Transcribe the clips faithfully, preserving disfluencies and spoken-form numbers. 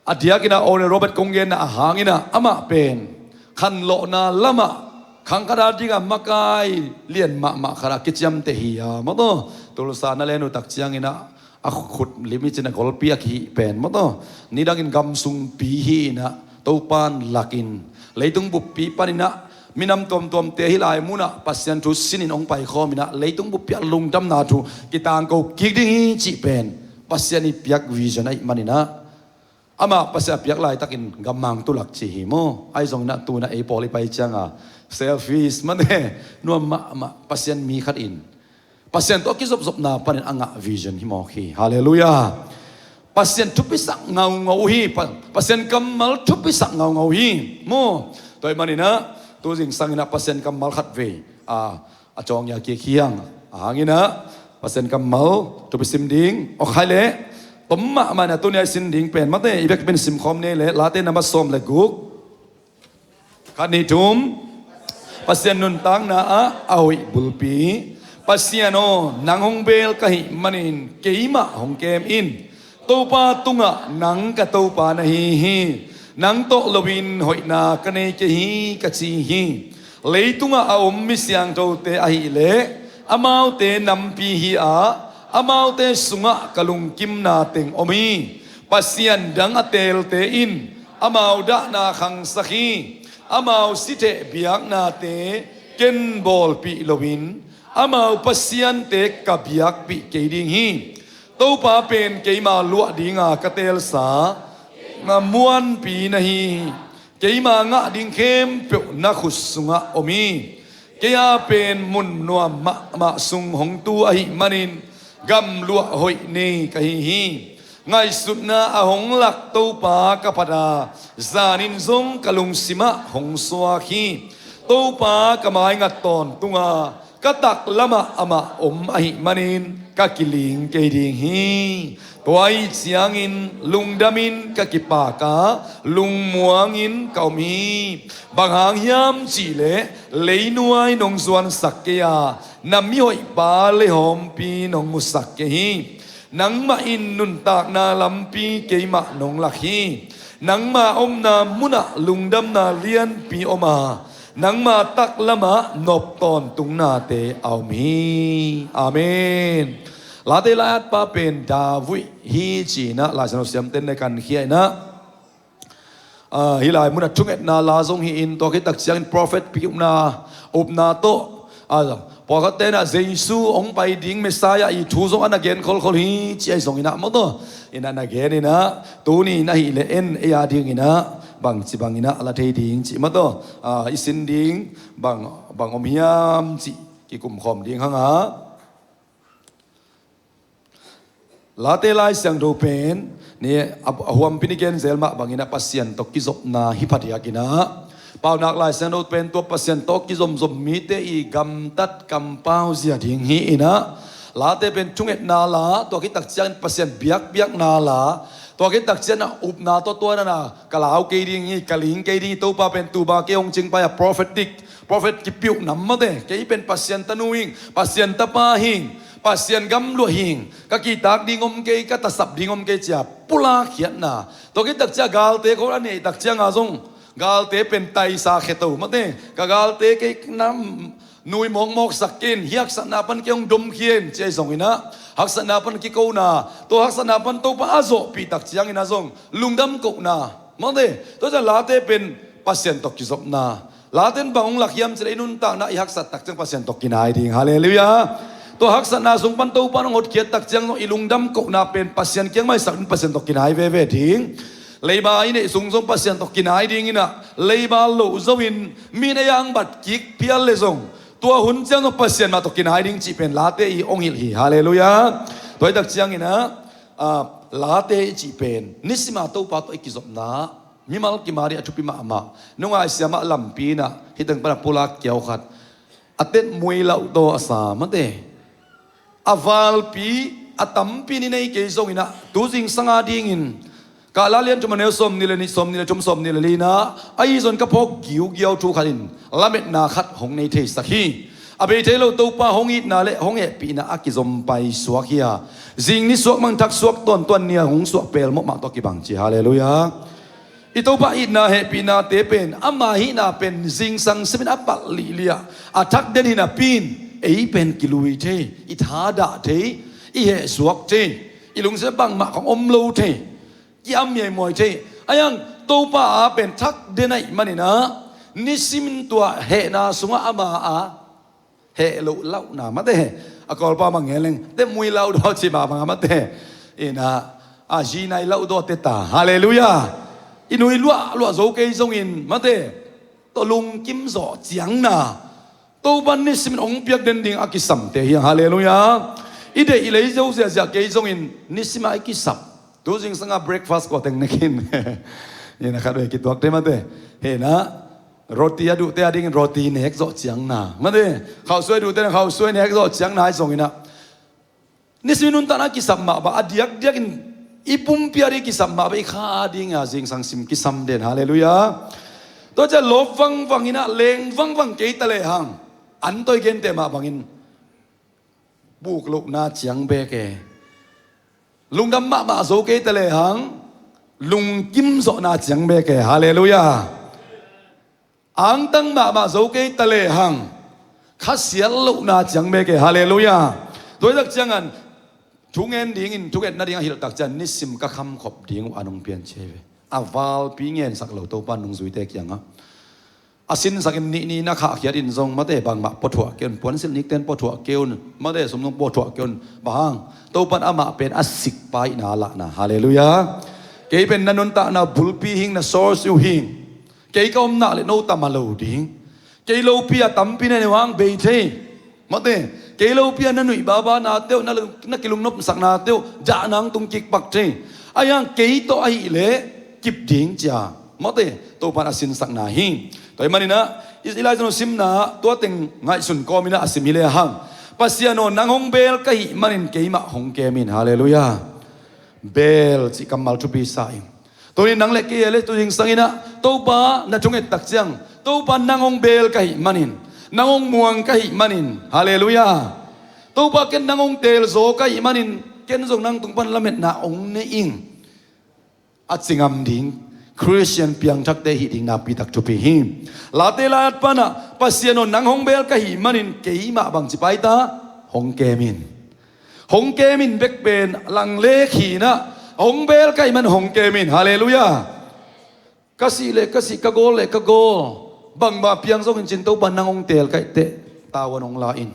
A diakin ah Oral Robert kong genna a hangin ah amah pen khanlawhna lamah khang khat a dingah makai lian mahmah khat ah kiciamteh hi a, maw taw. Tulsa na len uh tak ciangin ah a khut lim i cin a golpi a kihih pen, maw taw. Nidangin gamsungpi hi-in ah Topa'n lakin leitung buppi panin ah minam tuamtuamte hih lai munah Pasian thu sinin hong paikhawm in ah leitung buppi ah lungdamna thu kitangko kik ding hi cih pen Pasian i piak vision ahih manin ah amah Pasian a piak laitakin gammang tulak ci hi maw. Ahi zongin ah tu-in ah ei pawl i pai cianga selfish mate nuam mahmah Pasian mi khat in Pasian tawh kizopzopna panin a ngah vision hi mawk hi. Halleluiah. Pasian thupisak ngaungau uh hi. Pa- Pasian kammal thupisak ngaungau uh hi. Maw. Tua ahih manin ah tu zingsangin ah Pasian kammal khat vei a, a cawngya kik hiang. A hangin ah Pasian kammal thupi sim ding. Aw khai leh tom mahmah in ah tuni a i sin ding pen mate i bek pen simkhawm ni leh Late nambat sawm le guk. Khat nih thum. Pasian nuntakna ah a hoih bulpi. Pasian aw, nang hong beel ka hih manin keimah hong kem in. Topa tungah nang ka Topa na hi hi. Nang tawh loin hoihna ka nei kei hi ka ci hi. Leitungah a om mi siangthote ahih leh amaute nampi hi a, amaute sungah ka lungkimna teng om hi. Pasian dang a teelte in amau dahna khangsak hi. Amau sitheh biaknate ken bawlpih loin amau pasiante ka biakpih kei ding hi. Topa pen keima luah dinga ka teelsa, na muanpi na hi hi. Keima ngah ding khempeuh na khut sungah om hi. Kei a pen mun nuam mahmah sung hong tu ahih manin gamluah hoih nei ka hi hi. Ngaihsutna a hong lak Topa ka phat a, zanin zong ka lungsimah hong suak hi. Topa ka maingat tawntunga ka taklamah amah om ahih manin ka kiling kei ding hi. Tua ahih ciangin lungdamin ka kipak a, lungmuangin ka om hi. Bang hang hiam cihleh leinuai nong zuansak kei a, na mihoihpa leihawmpi nong musak kei hi. Nangmah in nuntakna lampi keimah nong lak hi. Nangma omna munah lungdamna lianpi om a, nangma taklamah nop tawntungnate a om hi. Amen. Late lai-atpa pen David hi ci-in ah Lai Siangtho siamten na kankhia in ah, ah, hih lai munah thungetna la zong hi-in tua khit tak ciangin prophet pi upna, upna tawh, ah, pawlkhatte in ah Jesu hong pai ding Messiah i thu zong a na gen kholkhol hi ci ahi zongin ah maw taw. In ah na gen in ah tuni in ahih leh en ei a dingin ah bangci bangin ah la thei ding cih maw taw. Ah, i sin ding bang, bang om hiam cih kikumkhawm ding hang a. Late Lai Siangtho pen ni a, a huampi ni gen zel mah bangin ah Pasian tawh kizopna hi phadiak in ah, Paunak Lai Siangtho pen tua Pasian tawh kizomzom mite i gamtat kampau zia ding hi in ah, Late pen thungetna la, tua khit tak ciangin Pasian biakpiakna la, tua khit tak ciangin ah upna tawh tua na na ka lau kei ding hi, ka ling kei ding hi, Topa pen tuba kei hong cingpai a prophetic, prophet kipiuh nam mate, kei pen Pasian tanu hing, Pasian tapa hing, Pasian gamluah hing, ka kihtak ding om kei, ka tasap ding om kei cia pulak khiatna. Tua khit tak cia galte ko a neih tak cianga zong galte pen taisa kheto mate, ka galte kei nam nui mawkmawk sak kei in, hi haksatna pan kei hong domkhia in ci ahi zongin ah, haksatna pan kikona, tua haksatna pan Topa a zawhpih tak ciangin ah zong lungdam kohna mate. Tua ciang Late pen Pasian tawh kizopna. Laten bang hong lak hiam cileh i nuntakna i haksat tak ciang Pasian tawh kinai ding. Halleluiah. Tua haksatna sung pan Topa hong hotkhiat tak ciang zong i lungdam kohna pen Pasian kiang maisak in Pasian tawh kinai veve ding. Leiba i neih sung zong Pasian tawh kinai dingin ah leiba loh zo in mi in ei a hong bat kik phial le zong tua hun ciang zong Pasian mah tawh kinai ding cih pen Late i hong hilh hi. Halleluiah. Tua hi tak ciangin ah, ah, Late i cih pen nisima Topa tawh i kizopna mimal kima ding a thupi mahmah. Nungai siamah lampi in ah hih teng pan a pulak kiau khat a tetmui lauh tawh a sa mate. A valpi a tampi ni nei kei zongin ah tu zingsang a dingin Kahla lian thum a neu sawmnih le nih, sawmnih le thum, sawmnih le li in ah ahi zong ka phawk giugiau thu khat in lametna khat hong nei theisak hi. A bei thei lo Topa hong itna le hong hehpihna a kizom paisuak hi a, zing nisuak mangthak suak tawntung ni a hong suah pelmawh mah tawh kibang ci. Halleluiah. I Topa itna hehpihnate pen ama hihna pen zingsang simin a palh lihlih a, a thak den hi napi in ei pen kilui thei, i thadah thei, i hehsuak thei, i lungsim bangmah khong om lo thei, ki-am miaimuai thei. Ahi hang Topa a pen thak den ahih manin ah nisimin tua hehna sungah ama a heh loh lauhna mate, a Kawlpa mah ngen leng te mui lauhdaw ci mahmah mate, ina a zinai lauhdawte ta. Halleluiah. I nui luahluah zo kei zongin mate, tawh lungkim zawh ciangna Topa nisimin hong piak den ding a kisamte hi hang. Halleluiah. I deih i lei zo ziahziah kei zongin nisim a i kisap. Tu zingsang a breakfast kua teng nekin, ina khat vei kituak thei mate, hena roti a duhte a dingin roti nek zawh ciangna mate, khauhsuai duhte na khauhsuai nek zawh ciangna ahi zongin ah nisimin nuntakna kisap mah bang, a diakdiakin i pumpi a ding kisap mah bang, i kha a ding a zingsang sim kisam den. Halleluiah. Tua ciah lawp vangvang in ah leng vangvang kei ta lehang, an toi gente mah bangin buk lohna ciang bek e. Lungdam mahmah zo kei ta lehang, lungkim zawhna ciang bek e. Halleluiah. Angtang mahmah zo kei ta lehang, khasiat lohna ciang bek e. Halleluiah. Tua hi tak ciangan thungen dingin thungetna ding a hilh tak ciang nisim ka khamkhop ding uh an hong pian ci hi ve. A valpi ngensak lo Topa nungzuite kiangah a sinsakin nihni na khahkhiat in zong mate bangmah puathuah kei un, puansilh nikten puathuah kei un, mate sumnung puathuah kei un. Bang hang? Topan amah pen a sikpa ihna a lahna. Halleluiah. Kei pen na nuntakna bulpi hing, na source uh hing. Kei ka omna le no tam a lo ding. Kei lopi a tampi na neu hang bei thei. Mate, kei lopi a na nuih babanate uh, na, na kilungnopsaknate uh dah nang tung kikpak thei. Ahi hang kei tawh ahih leh kip ding cia mate Topan a sinsakna hi. Tua ahih manin ah i, i Lai Siangtho simna tua teng ngaihsun kawmin ah a sim hi lehang, Pasian aw, nang hong beel ka hih manin keimah hong kem in. Halleluiah. Beel cih kammal thupi sa in. Tuni nang le kei le tu zingsang in ah Topa na thunget tak ciang, Topa nang hong beel ka hih manin, nang hong muang ka hih manin. Halleluiah. Topa ken nang hong teelzaw ka hih manin ken zong nang tung pan lametna hong nei ing, a ci ngam ding Khristian piangthakte hih ding nakpi tak thupi hi. Late la at panah Pasian aw, nang hong beel ka hih manin keimah bangci paita hong kem in. Hong kem in bek pen lang lek hi in ah, hong beel ka hih man hong kem in. Halleluiah. Ka sih le ka sih, ka gawl le ka gawl, bangmah piang zongin cin Topa nang hong teel ka hih teh tavuan hong la in.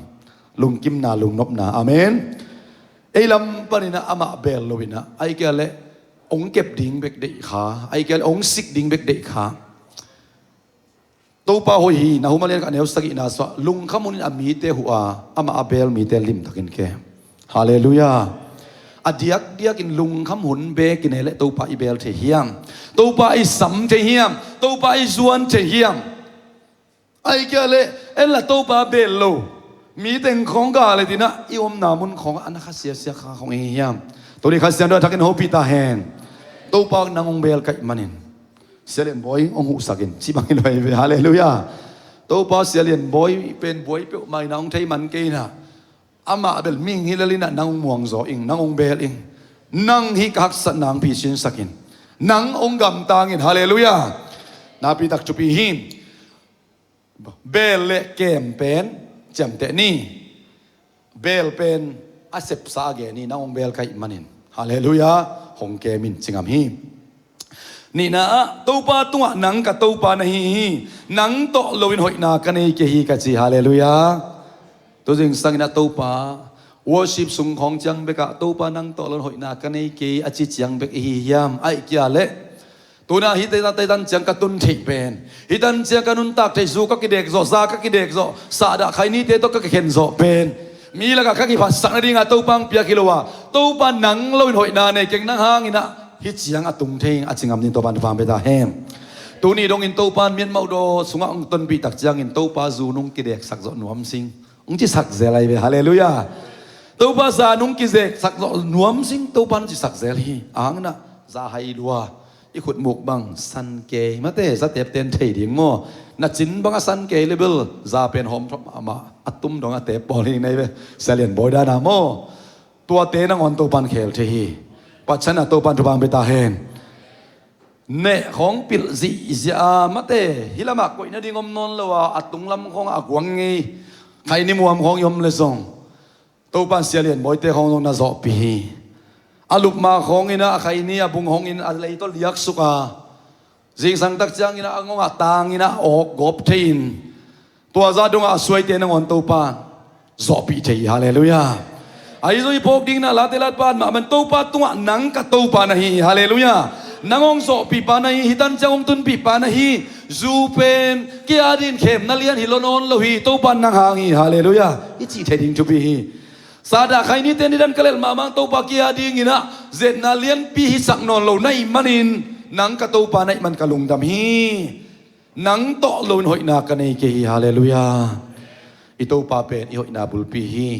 Lungkimna, lungnopna. Amen. Ei lam panin ah amah beel lo in ah, ahih kei leh hong kep ding bek deih kha, ahih kei leh hong sik ding bek deih kha. Topa hoih hi. Nahum a lian khat a neu sagihna sungah lungkham hun in a mite huh a, amah a beel mite limtakin kem. Halleluiah. A diakdiakin lungkham hun bekin ei leh Topa i beel thei hiam? Topa i sam thei hiam? Topa i zuan thei hiam? Ahih kei leh en la Topa beel lo mi teng khawng gal et in ah i omna mun khawngah a na kha siasia kha khawng i hi hiam? Tuni Kha Siangtho a thakin hopih ta hen. Topa nang hong beel ka hih manin Sia Lian Bawi hong huhsak in ci bang hi lo hi ve. Halleluiah. Topa Sia Lian Bawi pen buai peuhmah in ah hong thei man kei in ah, amah bel mihing hi lel in ah nang hong muangzaw ing, nang hong beel ing. Nang hih ka haksatna hong pisinsak in, nang hong gamtang in. Halleluiah. Nakpi tak thupi hi. Beel le kem pen ciamteh ni. Beel pen a sepsa a gen hi, nang hong beel ka hih manin. Halleluiah. Hong kem in ci ngam hi. Nihna ah Topa tungah nang ka Topa na hi hi. Nang tawh loin hoihna ka nei kei hi ka ci. Halleluiah. Tu zingsang in ah Topa worship sung khawng ciang bekah Topa nang tawh loin hoihna ka nei kei a ci ciang bek i hi hiam? Ahih kei leh tuna hih taitan ciang ka tun theih pen, hih tan ciang ka nuntak theih, zu ka kidek zawh, za ka kidek zawh, sahdah khainite tawh ka kikhen zawh pen mi lakah ka kiphatsak nadingah Topa hong piak hi lo a, Topa nang loin hoihna nei keng, nang hangin ah hih ciang a tung thei ing a ci ngam ding Topa in thupha hong pia ta hen. Tuni dongin Topa in Myanmar daw sungah hong tonpih tak ciangin Topa zu nung kideksak zawh nuam sing hong cisak zel ahi ve. Halleluiah. Topa za nung kideksak zawh nuam sing Topa in hong cisak zel hi. A hang in ah za hai lua, I khutmuk bang san kei mate, zatep ten thei ding maw? Na cin bang a san kei le bel za pen hawm thawm mahmah, a tum dong a tep pawl hi nei ve. Sia Lian Bawi dana maw? Tuate nangawn Topan khel thei hi. Pathian a Topan thupha pia ta hen. Neh khawng pilh zihziah a mate, hih lamah koih nading om nawn lo a, a tunglam khawng a guang ngei, khaini muam khawng i om le zong Topan Sia Lian Bawite khawng zong na zawhpih hi. A lupma khawngin ah, a khaini a bung khawngin a lei tawh liaksuk a, zingsang tak ciangin ah a ngawngah tangin ah awk gawp thei-in, tua zah dongah a suaite nangawn Topan zawhpih thei hi. Halleluiah. Ahi zong i phawk dingin ah Late Latpa mahmah in Topa tungah nang ka Topa na hi hi. Halleluiah. Nang hong zawhpihpa na hi, hih tan ciang hong tunpihpa na hi. Zu pen kei a dingin khemna lian hi lo nawn lo hi, Topa nang hang hi. Halleluiah. I cih thei ding thupi hi. Satan khainite nidan ka lelh mahmah, Topa kei a dingin ah zetna lianpi hisak nawn lo na hih manin, nang ka Topa na hih man ka lungdam hi. Nang tawh loin hoihna ka nei kei hi. Halleluiah. I Topa pen i hoihna bulpi hi.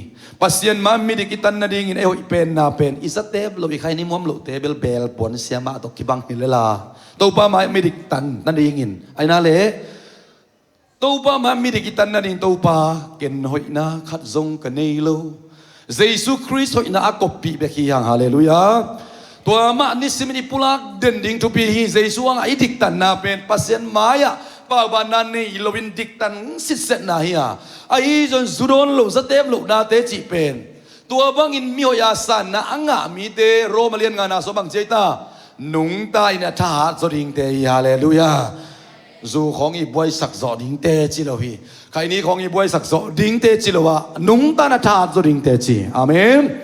Pasian ma midik i tan nadingin ei hoih penna pen i zatep lo, i khaini muam lohte bel beel puan sia mah tawh kibang hi lela, Topa ma midik tan nadingin, ahi na le Topa ma midik i tan nading, Topa, ken hoihna khat zong ka nei lo. Jesu Khrist hoihna a koppih bek hi hang. Halleluiah. Tua mah nisimin i pulak den ding thupi hi. Jesu hangah i diktanna pen Pasian mai-ah paubanna nei loin diktan sitsetna hi a, ahi zong zu dawn loh, zatep lohnate cih pen tua bangin mihoih a sanna a ngah mite, Roma lian ngana sung bang ci ei ta? Nungta in a thahat zaw dingte hi. Halleluiah. Zu khawng i buaisak zawh dingte ci lo hi. Khaini khawng i buaisak zawh dingte ci lo a, nungta in a thahat zaw dingte ci. Amen.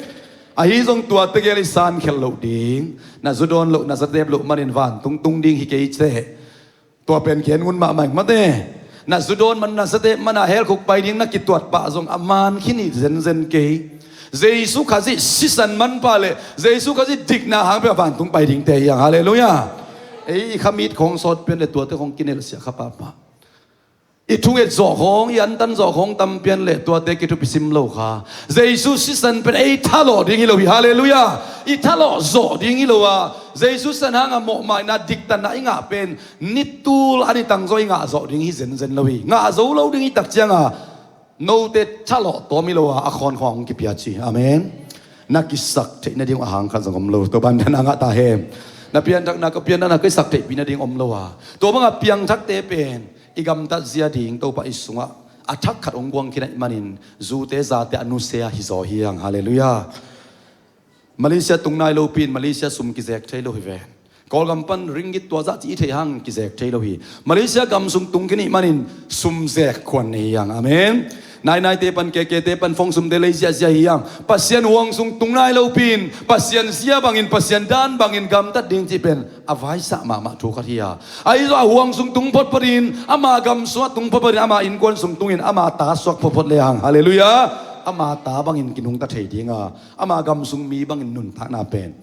Ahi zong tua tegel i san khelh loh ding, na zu dawn loh, na zatep loh manin vantung tung ding hi kei teh. Tua pen gen ngun mahmah ing mate. Na zu dawn man, na zatep man a hell khuk pai ding na kituat pah zong a man khin hi zenzen kei. Jesu Khazih sisan manpha le Jesu Khazih dikna hang peuh a vantung pai dingte hi hang. Halleluiah. Ei, i khamit khawng sawt pian le tuate khawng kinelsiah kha pahpah. I thunget zawh khawng, i antan zawh khawng tam pian le tuate kithupi sim lo kha. Jesu sisan pen ei thalawh ding hi lo hi. Halleluiah. I thalawh zawh ding hi lo a, Jesu sisan hangah mawhmaina diktanna i ngah pen nitul a nitang zaw i ngah zawh ding hi zenzen lo hi. Ngah zo lo ding hi tak cianga note thalawh tawm hi lo a, a khawn khawng hong kipia ci. Amen. Na kisak theih nading a hang khat zong om lo. Topan thupha ngah ta hen. Na pianthakna, ka pianthakna kisak theihpih nading om lo a, tua banga piangthakte pen i gamtat zia ding Topa i sungah a thak khat hong guang khin ahih manin zute zate a nusia hi zaw hi hang. Halleluiah. Malaysia tung nai lopi in Malaysia sum kizek thei lo hi ven. Kawlgam pan ringgit tua zah ci i theih hang kizek thei lo hi. Malaysia gam sung tung khin ahih manin sum zek khuan nei hi hang. Amen. Nainaite pan, K K te pan phone sumte lei ziahziah hi hang. Pasian huang sung tung nai lopi in Pasian zia bangin, Pasian dan bangin gamtat ding cih pen a vaisah mahmah thu khat hi a, ahi zong a huang sung tung photphot in, ama gam sungah tung photphot in, ama innkuan sung tungin ama ta suak photphot le hang. Halleluiah. Ama ta bangin kinungta thei dinga, ama gam sung mi bangin nuntakna pen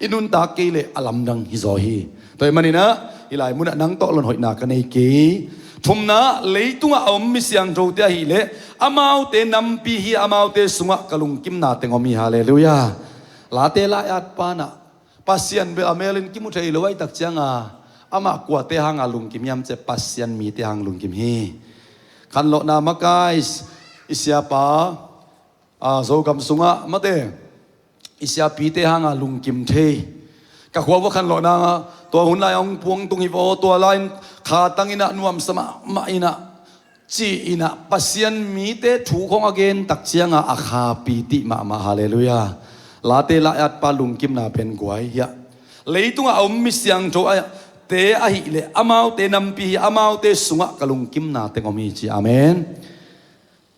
i nuntak kei leh a lamdang hi zaw hi. Tua ahih maninah hih lai munah nang tawh lon hoihna ka nei kei. Thumna, leitungah a om mi siangthote ahih leh amaute nampi hi, amaute sungah ka lungkimna teng om hi. Halleluiah. Late lai-at panah Pasian bel a melin kimu thei lo ahih tak cianga amah kuate hanga lungkim hiam cih leh Pasian mite hang lungkim hi. Khanlawhna makai i siapa, a, Zogam sungah mate i siapite hanga lungkim thei. Ka khua vua khanlawhna tua hun lai a hong puang tung hi vaw, tua lai-in kha tanginah nuamsa mahmah inah ci-inah Pasian mite thu khawng a gen tak cianga a khapi tih mahmah. Halleluiah. Late lai-at pa lungkimna pen guai hiah. Leitungah a om mi siangtho a te ahih leh amaute nampi hi, amaute sungah ka lungkimna teng om hi ci. Amen.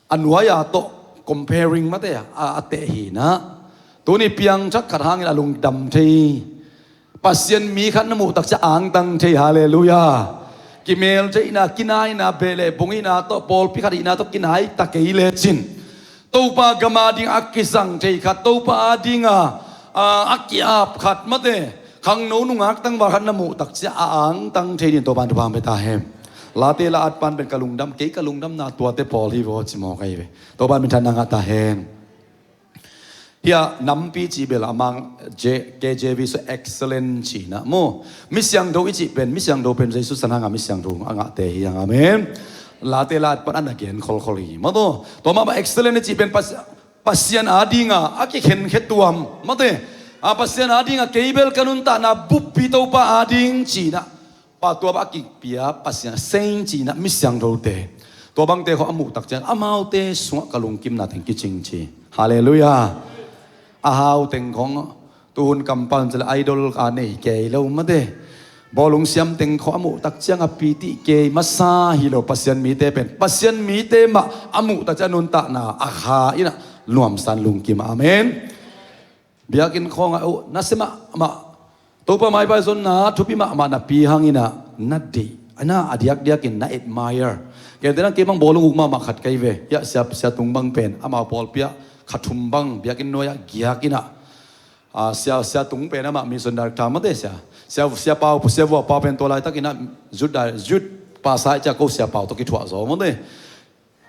A nuai-a tawh comparing mate a, a teh hinah tuni piangthak khat hangin a lungdam thei. Pasian mi khat na muh tak ciah angtang thei. Halleluiah. Kimel theihna, kinaina, beh le bung ihna tawh, pawlpi khat ihna tawh kinai ta kei lecin Topa gam a ding a kizang thei khat, Topa a dinga, a, a ki-ap khat mate, khangno nungak tangval khat na muh tak ciah a angtang thei dingin Topa in thupha hong pia ta hen. Late lai-at pan pen ka lungdam, kei ka lungdamna tuate pawl hi vaw ci mawk ahi ve. Topa in minthanna ngah ta hen. Hiah nampi cih bel a mang J- K J V sung excellent cihna maw. Misiangtho i cih pen, misiangtho pen Jesu sanhanga misiangtho a ngahte hi hang, amen. Late la pan an a gen kholkhol hi maw taw. Tua mahmah excellent i cih pen Pas- Pasian adinga a kikhenkhe tuam maw te. A Pasian adinga kei bel ka nuntakna buppi Topa ading cihna. Pa tua bang a kipia Pasian saint cihna misiangthote. Tua bangte khawng a muh tak ciang amaute sungah ka lungkimna teng kicing ci. Halleluiah. A hau teng khawng tuhun kampau cih leh idol a nei kei lo maw te. Bawlung siam teng khawng a muh tak ciang a piti kei masa hi lo Pasian mite pen. Pasian mite mah a muh tak ciang a nuntakna a kha in a nuamsa in lungkim, amen. Biakinn khawngah uh na sia mahmah. Topa maipai zonna thupi mahmah napi hangin ah na deih, na a diakdiakin na admire. Gentehna kei bang bawlung uk mahmah khat ka hi ve. Hiah sia, sia tung bang pen amau pawlpi ah kha thum bang biakinn nuai-ah giak in ah, ah, sia, sia tung pen amah mission director maw te sia. Sia, sia pau, sia vua pau pen tua laitakin ah youth di-, youth pastor ahih ciang ko sia pau tawh kithuah zaw maw te.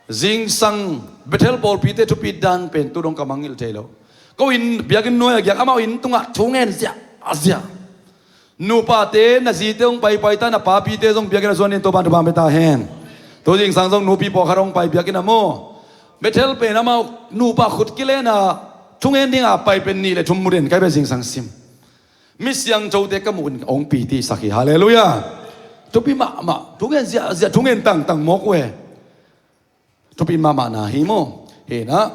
Zingsang Bethel pawlpite thupi dan pen tu dong ka mangngilh thei lo. Ko inn, biakinn nuai-ah giak, amau inn tungah thu ngen ziahziah. Nupate, na zite hong paipai ta, na papite zong biakinn ah zuan in Topa'n thupha hong pia ta hen. Tu zingsang zong nupi pawlkhat hong pai biakinn ah maw. Bethel pen amau nupa khut kilen a thu ngen dinga pai pen nih le thum mu den ka hi ve zingsang sim. Misiangthote ka muh in hong pitisak hi. Halleluiah. Thupi mahmah. Thu ngen ziahziah, thu ngen tangtang mawk uh e. Thupi mahmah na hi maw. Hi in ah,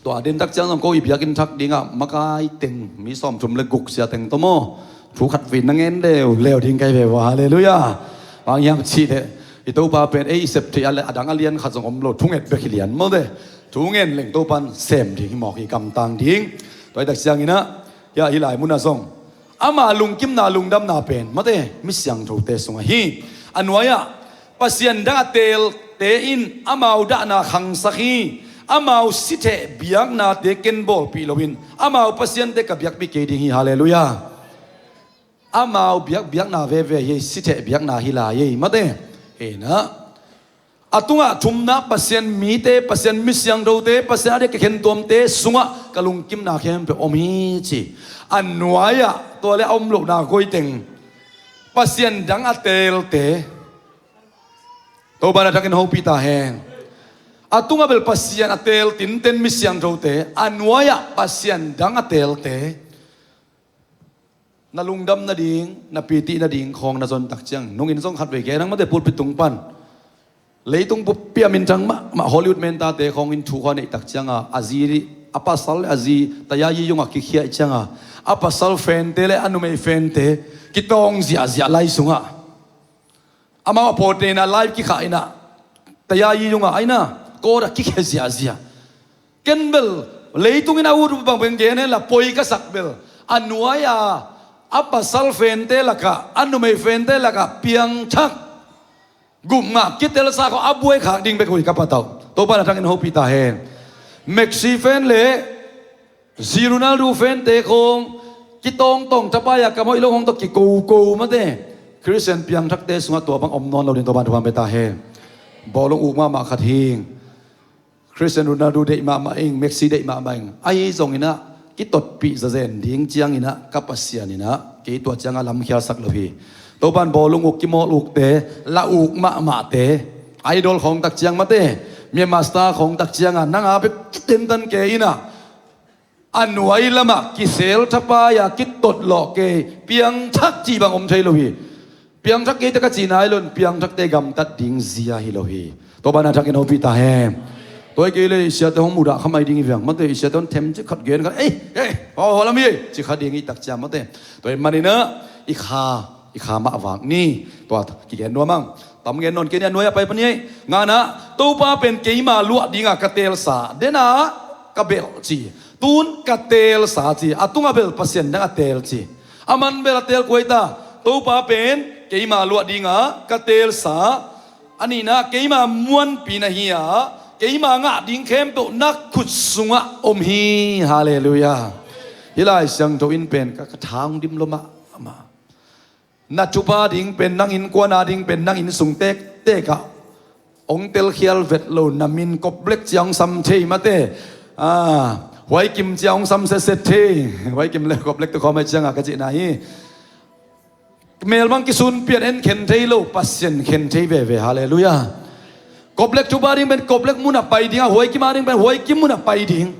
tua den tak ciang zong ko i biakinn thak dingah makai teng mi sawmthum le guk sia teng tawh maw. Thu khat vei na ngen leuleu ding ka hi ve ua. Halleluiah. Bang hiam cih leh i Topa pen ei i sep theih a le a dang a lian khat zong om lo, thunget bek hi lian maw te. Thu ngen leng Topa'n sem ding hi mawk hi, kamtang ding. Tua hi tak ciangin ah, hiah hih lai munah zong ama lungkimna lungdamna pen maw te, misiangthote sungah hi. A nuai-ah Pasian dang a teelte in amau dahna khangsak hi. Amau sitheh biaknate ken bawlpih loin amau pasiante ka biakpih kei ding hi. Halleluiah. Amau biak, biakna veve hi, sitheh biakna hi lai ei maw te. Hi in ah, a tungah thumna Pasian mite, Pasian misiangthote, Pasian a diak kikhen tuamte sungah ka lungkimna khempeuh om hi ci. A nuai-ah tua le a om lohna koi teng, Pasian dang a teelte. Topa'n a thakin hopih ta hen. A tungah bel Pasian a teel tinten misiangthote, a nuai-ah Pasian dang a teelte. Na lungdam nading, na piti nading khawng na zon tak ciang, nungin zong khat vei gen hang maw te, pulpit tung pan. Leitung buppi ah minthang mahmah Hollywood mentate khawng in thu khawng a neih tak cianga, a zi, a pasal, a zi, taya yi yungah kikhiah cianga, a pasal fante le a numei fante kitawng ziahziah lai sungah. Amau a pawtna live kikhah in ah, taya yi yungah a inn ah, court ah kikhia ziahziah. Ken bel leitung in a ut uh bang beng gen hen la, poi ka sak bel, a nuai-a a pasal fente lakah, a numei fente lakah piangthak gupngah kitelsa khawng a buai khak ding bek uh hi ka patauh. Topa'n a thakin hopih ta hen. Mexico fen le Zi Ronaldo fente khawng kitawngtawng thapai-a kam hoih lo khawng tawh kikoko mate. Khristian piangthakte sungah tua bang om nawn lo ding Topa'n thupha hong pia ta hen. Bawlung uk mahmah khat hing. Khristian Ronaldo deih mahmah ing, Messi deih mahmah ing. Ahi zongin ah kitotpih zazen ding ciangin ah ka Pasian in ah kei tua ciangah lamkhialsak lo hi. Topa'n bawlung uk, kimawl ukte, la uk mahmahte, idol khawng tak ciang mate, Myanmar Star khawng tak ciangah nang a bek kitentan kei in ah, a nuai lamah kisel thapai-a kitot lawh kei, piangthak cih bang om thei lo hi. Piangthak kei te ka cih nai lo in, piangthakte gamtat ding zia hi lo hi. Topa'n a thakin hopih ta hen. Tua hi kei le i siate hong mudah kha mai ding hi veng mate, i siate hong them cik khat gen khat, ei, ei, haw, haw lam hi ei, cih kha ding hi tak ciang mate. Tua hi manin ah i kha, i kha mah vak ni. Tua kigen nuam ang. Tam gen nawn kei ni, a nuai-ah pai pan ni ei. Ngana, Topa pen keima luah dinga ka teelsa, dena ka belh ci. Tun ka teelsa ci, a tunga bel Pasian dang a teel ci. A man bel a teel kuai ta. Topa pen keima luah dinga ka teelsa, a nihna keima muanpi na hi-a, keima ngah ding khempeuh na khut sungah om hi. Halleluiah. Hih Lai Siangtho in pen ka, ka tha hong dim lua mahmah. Na thupha ding pen, nang innkuan a ding pen, nang inn sung tektek ah hong telkhial vet lo, na min kop lek ciang hong sam thei mate. Ah, Huai kim cia hong sam setset thei. Huai kim le kop lek tu khawm ai cianga ka cihna hi. Mel bang kisun pian en khen thei lo, Pasian khen thei veve. Halleluiah. Kop lek thupha ding pen kop lek munah pai ding a, huai kim a ding pen huai kim munah pai ding.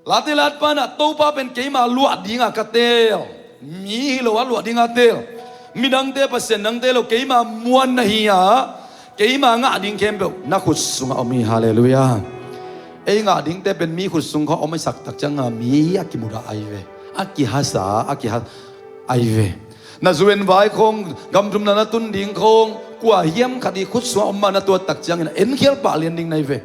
Late latpa na Topa pen keima luah dinga ka tel. Mi hi lo a luah dinga tel. Midangte Pasian dangte lo, keima muan na hi a, keima ngah ding khempeuh na khut sungah om hi. Halleluiah. Ei ngah dingte pen mi khut sung khawng om a, i sak tak cianga mi a kimudah ai ve. A kihasa, a kiha ai ve. Na zuenvai khawng, gamtumna na tun ding khawng, kua hiam khat i khut sungah om mah na tuat tak ciangin a enkhial pah lian ding nai ve.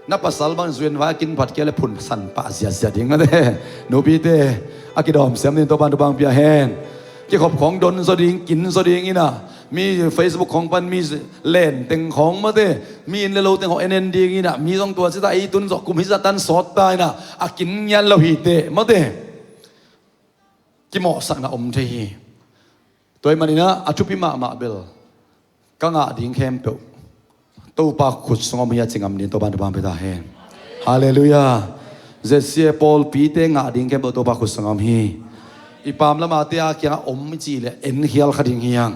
Na pasal bang zuenvai a kin phat kia le phun san pah ziazia ding mate. Nupite, a kidawm siam ding Topan thupha pia hen. Kikhop khawng don zaw ding, kin zaw ding ina, mi Facebook khawng pan mi len teng khawng mate, mi inn le lo teng khawng en en ding ina, mi zong tua cita ei tun zawh kum hi zatan sawt ta ina, a kin ngian lo hi teh mate. Kimawhsakna om thei hi. Tua ahih maninah a thupi mahmah bel ka ngah ding khempeuh Topa khut sungah om hi a ci ngam ding Topan thupha pia ta hen. Halleluiah. Zesia pawlpite ngah ding khempeuh Topa khut sungah om hi. I pam lamate a kiangah om i cih leh enkhial kha ding hi hang.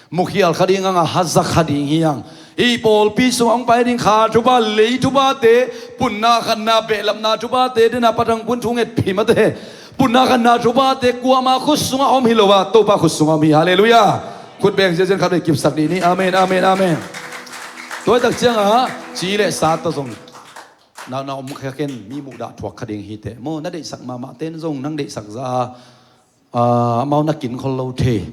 Mukhial kha ding hang a, hazak kha ding hi hang. Hih pawlpi sungah hong pai ding kha thupha, lei thuphate, punna khanna behlapna thuphate, dena patang pun thu ngetpih mate. Punna khanna thuphate kuama khut sungah om hi lo a, Topa khut sungah om hi. Halleluiah. Khut beng ziazian khat vei kipsak dih ni. Amen, amen, amen. Tua tak cianga ci le sa ta zong na, na om kha ken mi muhdah thuak kha ding hi teh. Maw, na deihsak mahmah ten zong nang deihsak za a, ah, amau na kin khol lo thei.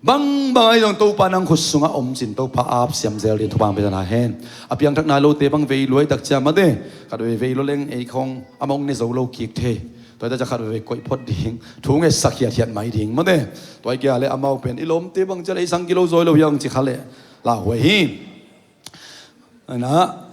Bangbang ai zong Topa nang khut sungah om cin Topa ap siam zel ding thupha pia ta hen. A piangthak nai lote bang vei luai tak cia mate. Khat vei vei lua leng ei khawng amau ne zo lo kik thei. Tua ita cia khat vei vei koih phot ding. Thu ngetsak hiathiat mai ding mate. Tua i kia le amau pen i lawmte bang cia le ei sang kilo zawi lo hiang ci kha le lauhuai hi. Ana,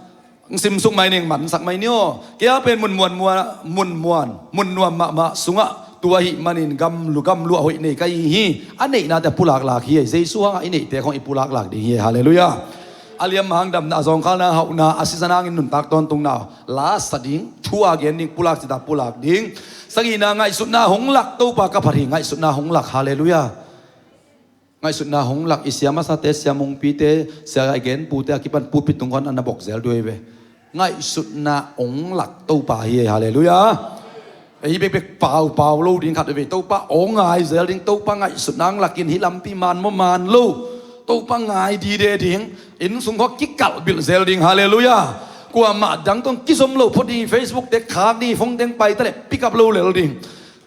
ang simsuk mai ning, mansak mai ni aw. Kei a pen mun muan, muan, mun muan, mun nuam mahmah sungah tu ahih manin gam lu, gam luah hoih nei ka hi hi. A neihnate a pulaklak hi. Jesu hangah i neihte khawng i pulaklak ding hi. Halleluiah. A liam hang damna, a zawngkhalna hauhna, a sisan hangin nuntak tawntungna la sa ding, thu a gen ding, pulak cita pulak ding. Sagihna ngaihsutna hong lak, Topa ka phat hi, ngaihsutna hong lak. Halleluiah. Ngaihsutna hong lak, i sia masate, sia mungpite, sia a genpute a kipan pulpit tung khawng a na bok zel duai ve. Ngaihsutna hong lak Topa hi. Halleluiah. Ei bekbek paupau lo ding khat ve, Topa hong ngai zel ding, Topa ngaihsutna hong lakin hih lampi man maw man lo, Topa ngai dide ding, inn sung khawng kikalhbilh zel ding. Halleluiah. Kuamah dang tawh kizom lo phot ding, Facebook te khak ding, phone teng pai ta leh pick up lo lel ding.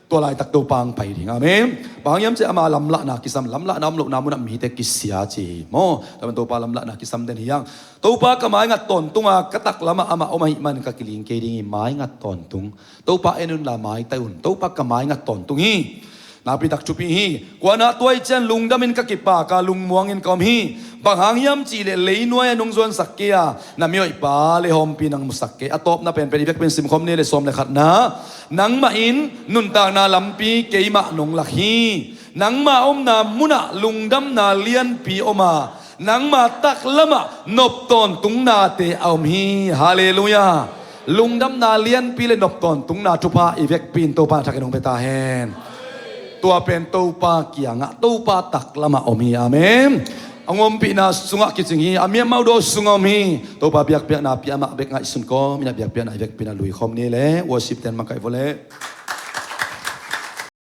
Tua laitak Topa ang pai ding. Amen. Bang hang hiam cih leh ama lamlahna kisam, lamlahna om lohna munah mite kisia ci hi maw. Tua man Topa lamlahna kisam den hi hang. Topa ka maingat tawntung a, ka taklamah amah om ahih man ka kiling kei ding hi, maingat tawntung. Topa en unla maitai un. Topa ka maingat tawntung hi. Nakpi tak thupi hi. Kuana tua ahih ciang lungdamin ka kipak a, lungmuangin ka om hi. Bang hang hiam cih leh leinuai-ah nong zuansak kei a, na mioihpa le hawmpi nang musak kei. A tawpna penpen i vekpi-in simkhawm ni le sawm le khatna. Nangmah in nuntakna lampi keimah nong lak hi. Nangma omna munah lungdamna lianpi om a, nangma taklamah noptawntungnate a om hi. Halleluiah. Lungdamna lianpi le noptawntungna thupha i vekpi-in Topa na thakin hong pia ta hen. Tua pen Topa kiangah, Topa taklamah om hi. Amen. A ngompihna sungah kicing hi, a miamaudaw sungah om hi. Topa biakpiakna pia, amah bek ngaihsun kawm in a biakpiakna i vekpi-in a luikhawm ni le, worship ten makaih vua le.